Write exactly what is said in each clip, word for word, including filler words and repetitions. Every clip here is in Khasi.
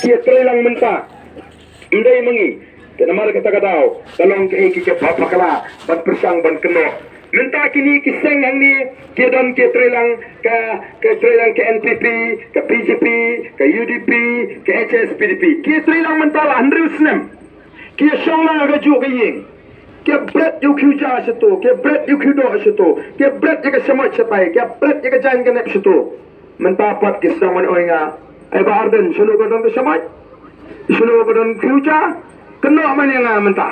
Ki ïatrei lang mynta. Ym dei ma ngi. Te namar kata ka daw ka long kaei kaei kaba bakla ban pyrshang ban kynnoh. Mynta kine ki seng hangne ki don ki ïatrei lang, ka, ka ïatrei lang ka N P P, ka B J P, ka U D P, ka H S P D P. Ki ïatrei lang mynta la hynriew snem. Ki ïashong lang ha kajuh ka ïing. Ki ïabret ïa u khiew ja shato, ki ïabret ïa u khiew doh shato, ki ïabret ïa ka shamoit shatai, ki ïabret ïa ka jaiñ ka nep shato. Mynta pat ki sdang ban ong ïa nga, "Ai Bah Ardent, shano ba don ka shamoit? Shano ba don khiew ja? Kynnoh man ïa nga mynta."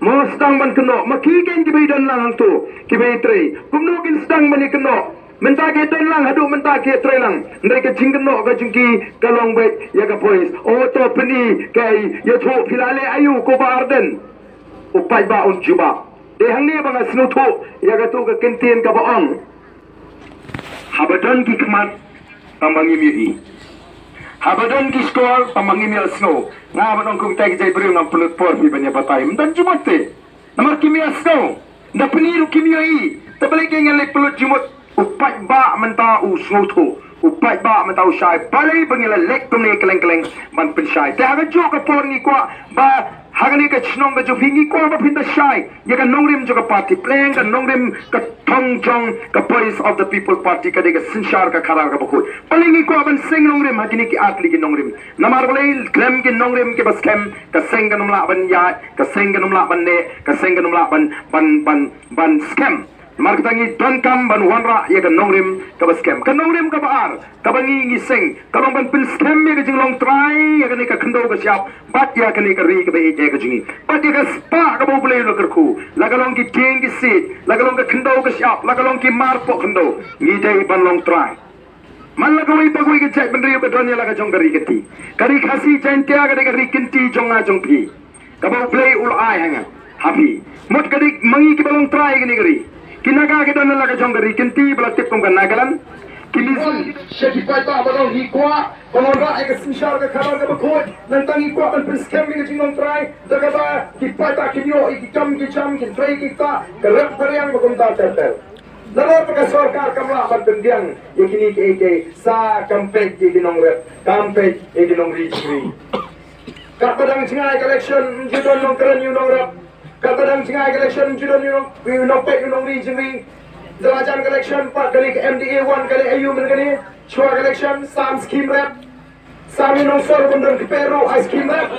Mo sdang ban kynnoh, ma ki keiñ kiba ïadon lang hangto, kiba ïatrei. Kumno kin sdang ban ïakynnoh? Mynta ki don lang, haduh mynta ki ïatrei lang. Hynrei ka jingkynnoh ka jong ki ka long beit ïa ka voice. O to pyni, kaei, ïathuh phi la leh aïu ko Bah Ardent? U paidbah un jubab. Dei hangne ba nga sngewthuh ïa kato ka kyntien kaba ong, haba don ki khmat tang ba ngim ïohi. Haba don ki shkor tang ba ngim ïohsngew. Nga ban ong kumta ki jait briew, ngam pynlut por phi ban ïa batai. Ym don jingmut te. Namar kim ïohsngew. Da pyni ruh kim ïohi. Te balei ki ngan leit pynlut jingmut? U paidbah mynta u sngewthuh. U paidbah mynta u shai. Balei ba ngi la leit kumne kylleng kylleng ban pynshai? Te ha kajuh ka por ngi kwah ba ha kane ka shnong ka jong phi, ngi kwah ba phin da shai ïa ka nongrim jong ka party. Pyrshang ka nongrim, ka thong jong ka Voice of the People Party ka dei ka synshar ka khadar kaba khuid. Balei ngi kwah ban seng nongrim ha kine ki ar tylli ki nongrim? Namar balei? Khlem ki nongrim kiba skhem, ka seng kan ym lah ban ïaid, ka seng kan ym lah ban neh, ka seng kan ym lah ban, ban, ban, ban skhem. Namar kata ngi donkam ban wanrah ïa ka nongrim kaba skhem. Ka nongrim kaba ar kaba ngi, ngi seng, ka long ban pynskhem ïa ka jinglong trai ïa kane ka khyndew ka shyiap bad ïa kane ka ri kaba ïeit ka jong ngi, bad ïa ka spah kaba U Blei u la kyrkhu. La ka long ki dieng ki siej, la ka long ka khyndew ka shyiap, la ka long ki mar poh khyndew, ngi dei ban long trai. Man la kawei pa kawei ka jaitbynriew ka don ïa la ka jong ka ri kynti. Ka ri Khasi Jaiñtia ka dei ka ri kynti jong nga jong phi, kaba U Blei u la ai ha nga, ha phi. Mut ka dei ma ngi kiba long trai kane ka ri. Ki Naga ki don ïa la ka jong ka ri kynti ba la tip kum ka Nagaland. Ki Mizo. Sha ki paidbah ba long, ngi kwah ban wanrah ïa ka synshar ka khadar kaba khuid. Nangta ngi kwah ban pynskhem ïa ka jinglong trai da kaba ki paidbah kin ïoh ïa ki kam ki jam, kin trei ki ktah, ka rep ka riang ba kumta ter ter. Nalor ba ka sorkar kam lah ban pynbiang ïa kine kiei kiei, sa kam peit ïa ki nongrep, kam peit ïa ki nongri jingri. Katba dang jngai ka election, ym ju don nongkren ïa u nongrep. Katba dang jngai ka election, ym ju don ïa u nong, ïa u nongpeit ïa u nongri jingri. Hynda la jan ka election pat kane ka M D A wan ka leh aïu mynne kane? Shuwa ka election, sam scheme rep. Sam ïa u nongsor bym don kper ruh, ai scheme rep.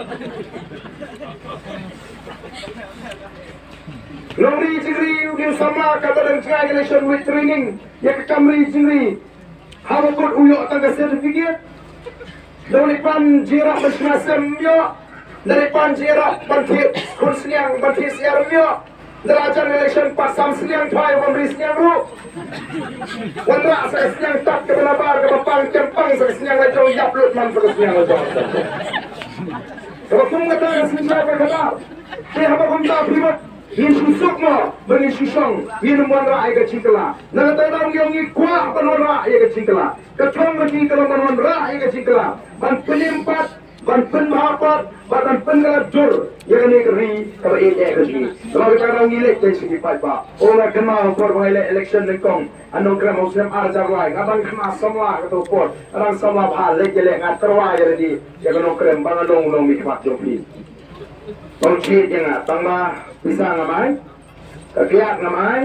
Nongri jingri, une u samla katba dang jngai ka election, wit training ïa ka kam ri jingri. Haba kut u ïoh tang ka certificate. Dei u leit pan jingïarap ban shna sem, ym ïoh. Dei u leit pan jingïarap ban thied khun sniang, ban thied syiar, ym ïoh. Hynda la jan election pat, sam sniang phai, bym ri sniang ruh. Wanrah sa ka sniang tat kaba nabar, kaba pang kem pang sa ka sniang lajong, ïap lut man sa ka sniang lajong. Kaba kum kata ka synshar ka khadar. Te haba kumta phi mut, ngin shu suk mo ba ngin shu shong, ngin ym wanrah ïa ka jingkylla? Na kata ka daw ngi ong ngi kwah ban wanrah ïa ka jingkylla. Ka thong ka jong ngi ka long ban wanrah ïa ka jingkylla, ban pynim pat, ban pynbha pat, bad ban pynkylla dur ïa kane ka ri kaba ïeit ka jong ngi. Namar kata ka daw ngi leit tang sha ki paidbah. O, nga kynmaw por ba nga ïaleh election nyngkong, ha Nongkrem ha u snem ar hajar lai, nga dang khynnah samla kato ka por, nga dang samla bha, leit ïaleh, nga tyrwa ïa lade ïa ka Nongkrem ba nga long u nongmihkhmat jong phi. Ym jied ïa nga, tang ba pisa ngam ai, ka kiad ngam ai.